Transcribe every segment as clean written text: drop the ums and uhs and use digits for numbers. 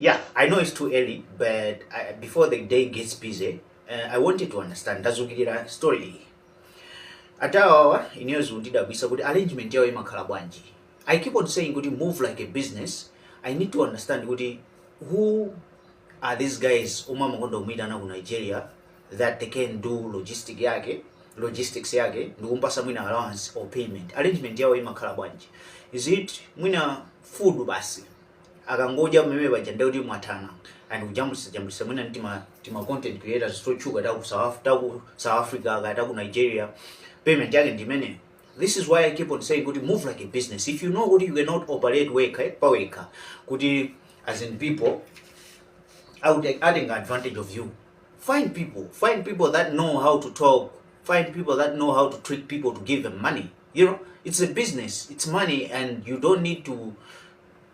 Yeah, I know it's too early, but before the day gets busy, I wanted to understand ndazukirira story iyi. Atawawa ineyo zikundidabwisa kuti arrangement yawo imakhala bwanji. I keep on saying kuti move like a business. I need to understand kuti who are these guys omwe amakonda kumuyitana ku Nigeria that they can do logistic yake logistics yake ndikumpasa mwina allowance or payment. Arrangement yawo imakhala bwanji? Is it mwina food basi? Akangodya mmene paja ndiye kuti mwathana and kujambulisa jambulisa mwina ndi tima content creators totchuka taku South Africa kaya taku Nigeria, payment yake ndi imeneyo. This is why I keep on saying kuti move like a business. If you know kuti you cannot operate wekha pawekha, kuti as in people atenga advantage of you, find people that know how to talk, find people that know how to treat people to give them money. It's a business, it's money, and you don't need to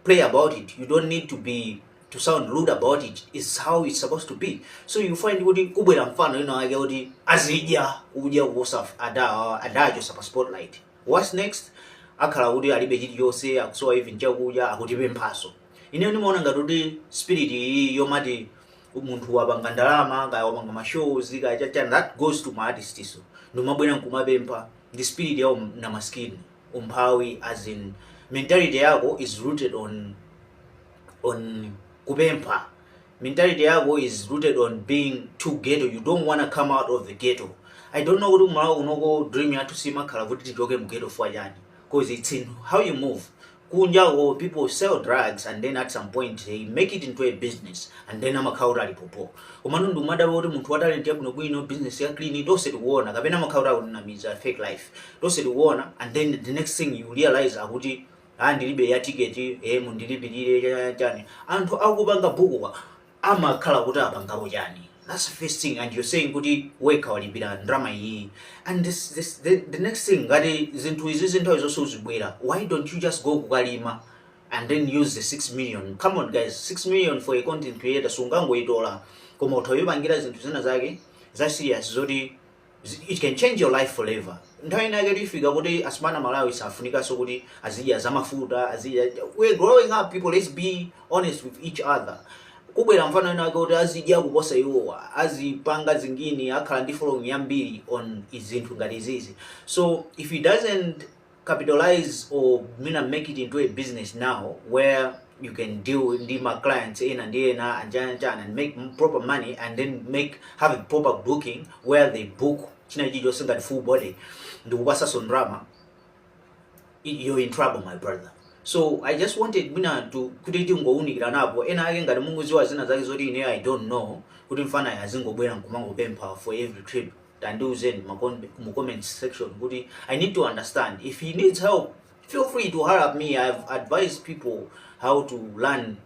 play about it. You don't need to sound rude about it. It's how it's supposed to be. So you find kuti kubwera mfano ino ake kuti azidya kudya kuposa adacho pa spotlight. What's next? Akhala kuti alibe chilichonse, akusowa even chakudya, akutipemphaso. Ineyo ndimaona ngati kuti spirit iyi yomati munthu wapanga ndalama kaya wapanga ma shows kaya chachani, that goes to ma artist, so ndimabwera nkumapempha, ndi spirit yawo na maskini, umphawi, as in mentality yako is rooted on kupempha. Mentality yako is rooted on being too ghetto. You don't want to come out of the ghetto. I don't know kuti kumalawi kunoko dream yathu simakhala kuti tichoke mu ghetto for chani, because it's in how you move. Kunjako people sell drugs and then at some point they make it into a business and then amakhala kuti alipopo. Komano ndikumadabwa kuti munthu wa talent yabwinobwino, business ya clean, tonse tikuona, kapena amakhala kuti akunamiza, fake life, tonse tikuona, and then the next thing you realize akuti, "Ah, ndilibe ya ticket, mundilipirire chani." Anthu akupanga book amakhala kuti apangapo chani? That's the first thing. And you're saying kuti wekha walipira ndalama iyi. And the next thing, ngati zinthu izi nthawi zonse uzibwera, why don't you just go kukalima and then use the 6 million? Come on guys, 6 million for a content creator sungangoyitola, koma utha kuyipangira zinthu zina zake za serious zoti it can change your life forever. Nthawi inake tifika kuti asimana Malawi safunikanso kuti azidya zamafuta, azidya. We're growing up, people. Let's be honest with each other. Kubwera mfano ina ake kuti azidya kuposa iwowa, azipanga zingini, akhala ndi following yambiri on izinthu ngati izizi. So if he doesn't capitalize or mina make it into a business now where you can deal ndi ma clients ena ndi ena and chani chani and make proper money and then make have a proper booking where they book china chilichonse ngati full body ndikupasaso ndalama, you're in trouble, my brother. So I just wanted mwina to kuti tingowunikira napo ena ake ngati munguziwa zina zake zoti ine I don't know, kuti mfana azingobwera nkumangopempha for every trip. Tandiuzeni mu comment section kuti I need to understand. If he needs help, feel free to hire me. I've advised people how to learn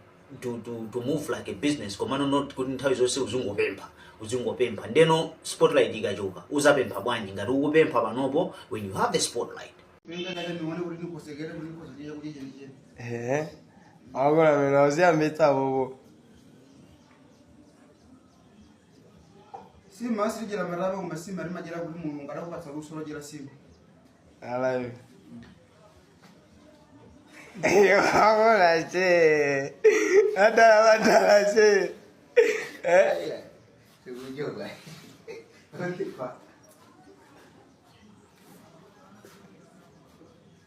to move like a business, komano not kuti nthawi zonse uzingopempha, uzingopempha. Ndeno spotlight ikachoka uzapempha bwanji ngati ukupempha panopo when you have the spotlight? Eh, akula mina uziyambitsa bobo. Sima silidyera maraba, koma sima limadyera kuti Mulungu adakupatsa luso lodyera sima. Alayo. Akula che. Adala adala che. Eh.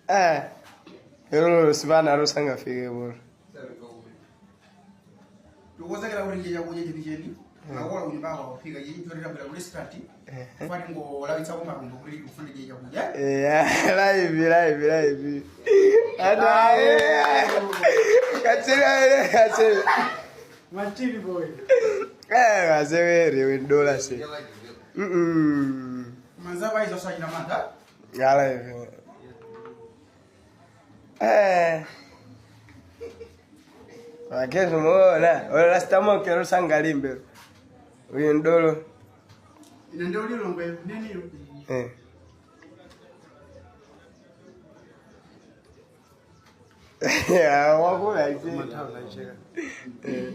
Eh. Ero sibana rusangafike bolo. Tikukonzekera kuti ndiye chakudya chenicheni. Makola kunyumba kwakuphika chichotera bwera ku restaurant fati ngolawitsako matumbo kuti tikufuna ndiye chakudya. Yeah, live live live. Ada. Katsira katsira. Machili boy. Eh, kasewere wendola se. Manzako aizo sachita mantha. Live. Eh. Akezo muona, wala last time kero sangalimbe. Uyu ndolo. Ine ndio ulilongwe neniyo. Eh. Ya, wakula ise. Eh.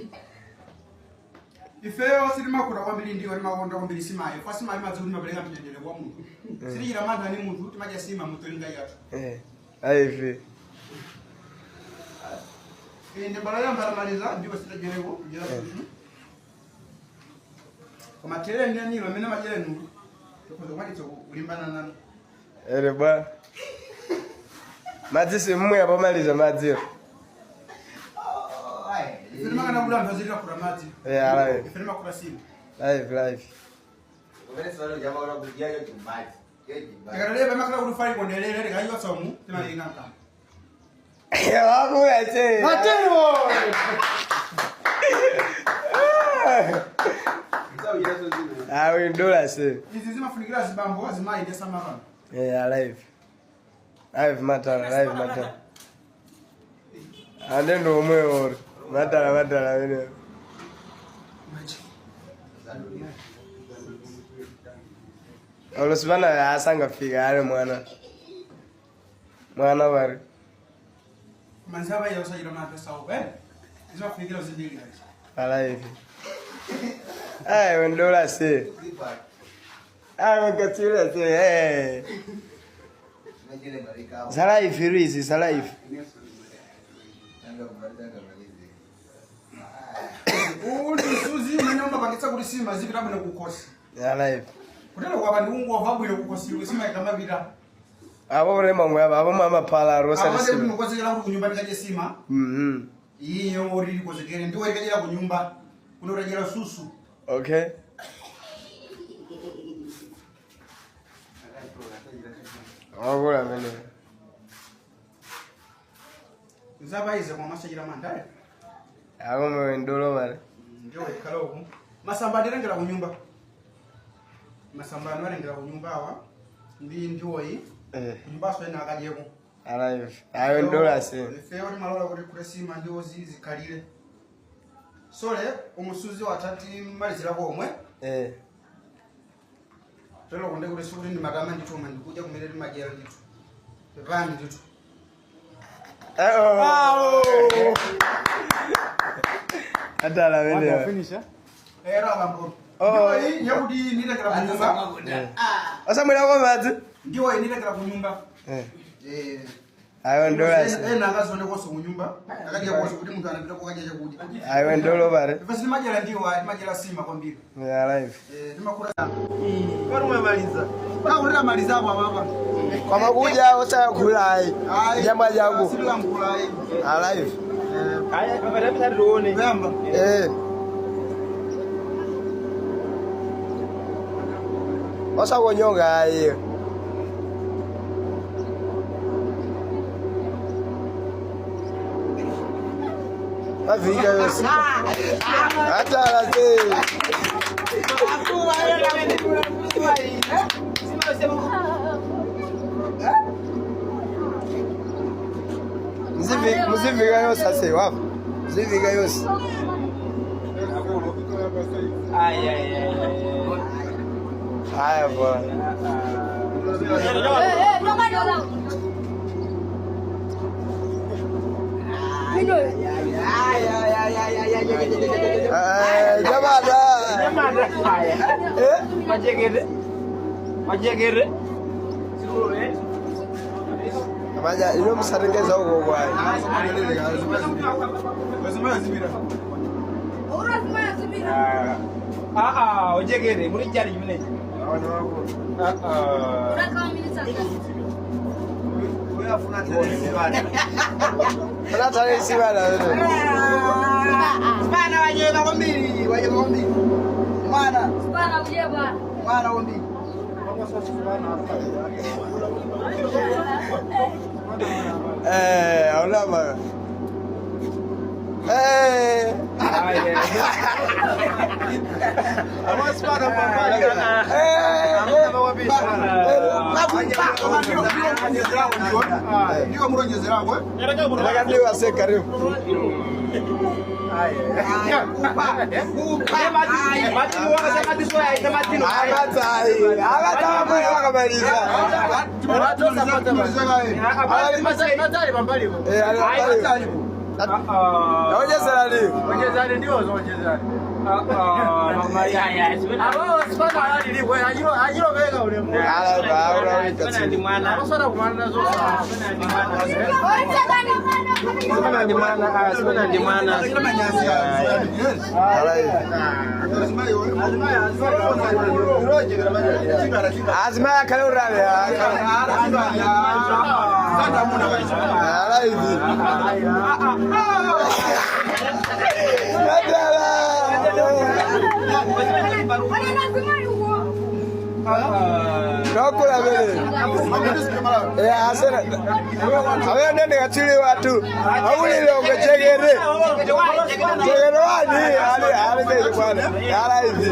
Ifeyo sitimakhuta kwambiri, ndiwo timakonda kwambiri simayo fa simayo imadzi kuti timapereka mtendere kwa munthu. Sitichita mantha ni munthu, timadya sima mutolinga yathu. Eh. Live. Inde mbala yamba lamaliza ndiwo sitajereko kujera kusu. Koma tere ndi anilo amene majere nulu. Tikhoza kumatitsa kulimbana nanu. Ere bwa. Madzi simwe apomaliza madziwo. Ife timakana kuti anthu azilira kula madzi. Eh, alayi. Ife timakula simu. Live live. Tikalalepa imakhala kuti fali kondelere tikayotsa umu timalinga mkama. Wakuya che. Matero! Awe ndola se. Izi zimafunikira zibambo azimayi ndi samapano. Eh, alive. Live matala, live matala. Ande ndo omwe ori. Matala matala wene. Olosibana asangafika ale mwana. Mwana wari. Manzaba ya usajira mapesa uko eh? Zimafunikira zindikira izi. Alive. Ayi ndola se. Ayi mkatsira se. Eh. Za live izi, za live. Uwu ndi msuzi umene umapangitsa kuti sima zipita bwino kukhosi. Ya live. Kutero kwapa ndi ungova bwino kukhosi kuti sima ikamapita. Abo ore mangwe abo abo mama pala rosa Apo ndi sima. mukozekera kuti kunyumba tikadye sima. Mhm. Iye ori likozekere ndiwo ikadyera kunyumba. Kuno utadyera susu. Okay. Wakula mene. Nzaba ize kwa masajira manda. eh? Abo mwe ndolo mare. Ndiwo ikhala uku. Masamba atilengera kunyumba. Masamba anu alengera kunyumba awa. Ndi ndiwoyi. Eh. Kunyumbaso ena akadyeko. Alive. Ayo ndola se. Ifeyo timalola kuti kule sima ndiwo zikhalire. Sole umusuzi watati malizirako omwe. Eh. Telo kunde kuti sikuti ndimatama ndithu ndikudya kumene timadyera ndithu. Pepani ndithu. Eh oh. Atala mene. Era abambo. Oh. Ndiwo iyi yakuti ndilekera kunyumba. Osamwira kwa madzi. Ndiwo iyi ndilekera kunyumba. Eh. Eh. Ayo ndola se. Ena akazionekonso kunyumba. Akadya konso kuti munthu anapita kokadya chakudya. Ayo ndolo mare. Ife sitimadyera ndiwo ayi timadyera sima kwambiri. Ya live. Eh timakula. Kakulira malizapo apapa. Kwa makuja osayakula ayi. Jambo jangu. Sitilankhula ayi. Alive. Kuyamba. Eh. Osakonyonga ayi. Mavika yose. Atala se. Muzivika muzivika yose ase wapo. Muzivika yose. Haya bwana. Eh, jamada. Eh? Majegere. Amaja ino musatengeza uko kwayi. Ah ah, ojegere, muri cyari kimeneje. Ah ah. Unatale sibana wewe. Mwana wanyeka kwambiri, wanyeka kwambiri. Mwana, mwana kwambiri. Eh, hauna Eh. Ndiwo mulonjezerako Ndakadiwa se karibu. Abatai. Abatai mbona wakamaliza. Eh, ali. Naonjezerani. Onjezani ndiwo zonjezani. Azimaya akhale urale. Alaivi. Adala. Nokula vele. Eh asera. Awe nende katswiri watu. Aulile ungechekere. Chekere wani ali ali bwana. Alaivi.